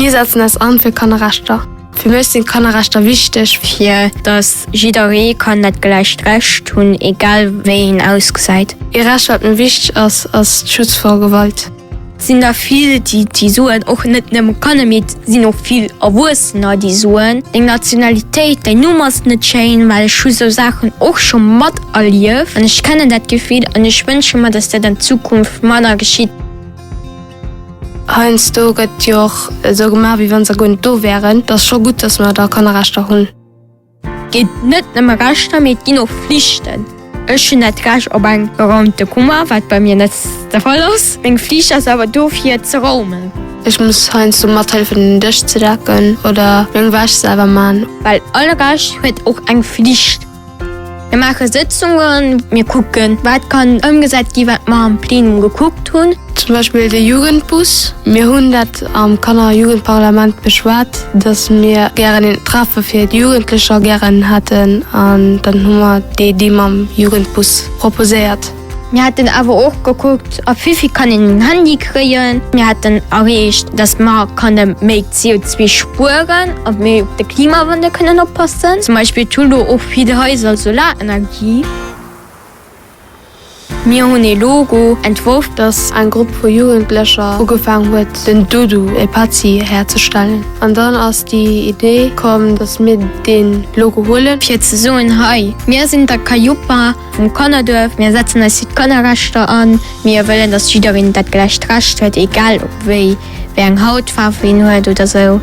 Mir setzen eis an fir Kannerrechter. Fir mech sinn d'Kannerrechter wichteg. Fir dass jidderee kann dat gläicht Recht hunn, egal wéi een ausgesäit. Ee Recht wat mir wichteg ass, ass d'Schutz vor Gewalt. Et sinn der vill, déi déi soen, och net nëmme Kanner, mee et sinn och vill Erwuessener, déi soen, deng Nationalitéit, däin Numm ass net schéin, well ech hu sou Saachen och scho materlieft an ech kennen dat Gefill an ech wënsche mer, dass dat an Zukunft manner geschitt. Heiansdo gëtt jo och esou gemaach, wéi wann se guer net do wären. Et ass scho gutt, dass mer da Kannerrechter hunn. Et ginn net nëmme Rechter, mee et ginn och Flichten. Ech hunn dat Recht op eng geraumte Kummer, wat bei mir net de Fall ass. Meng Flicht ass awer do fir ze raumen. Ech muss heiansdo mathëllefen den Dësch ze decken oder meng Wäsch selwer man. Well all Recht huet och eng Flicht. Mir maache Sëtzungen, mir kucken, wat kann ëmgesat gi wat mer am Plenum gekuckt hunn. Zum Beispill de Jugendbus. Mir hunn dat am Kanner a Jugendparlament beschwat, dass mir gären een Treffe fir d'Jugendlecher gären hätten an dann hu mer déi Iddi mam Jugendbus proposéiert. Mir hätten awer och gekuckt, ab wéivill kann een en Handy kréien. Mir hätten erreecht, dass mer kanne méi CO2 spueren a méi op de Klimawandel kënnen oppassen. Zum Beispill hu lo och vill Haiser Solarenergie. Mir hunn ee Logo entworf. Dass eng Grupp vu Jugendlecher ugefaang huet, den Doudou e Petzi herzestellen. An dann ass déi Idee komm, dass mir dee Logo huelen. Fir ze soen, Hei, mir sinn der Kajupa. Vum Kannerduerf, Mir setzen eis fir d'Kannerrechter an. Mir wëllen, dass jiddereen dat gläicht Recht huet, egal ob wéi, wéi eng Hautfaarf een huet oder sou.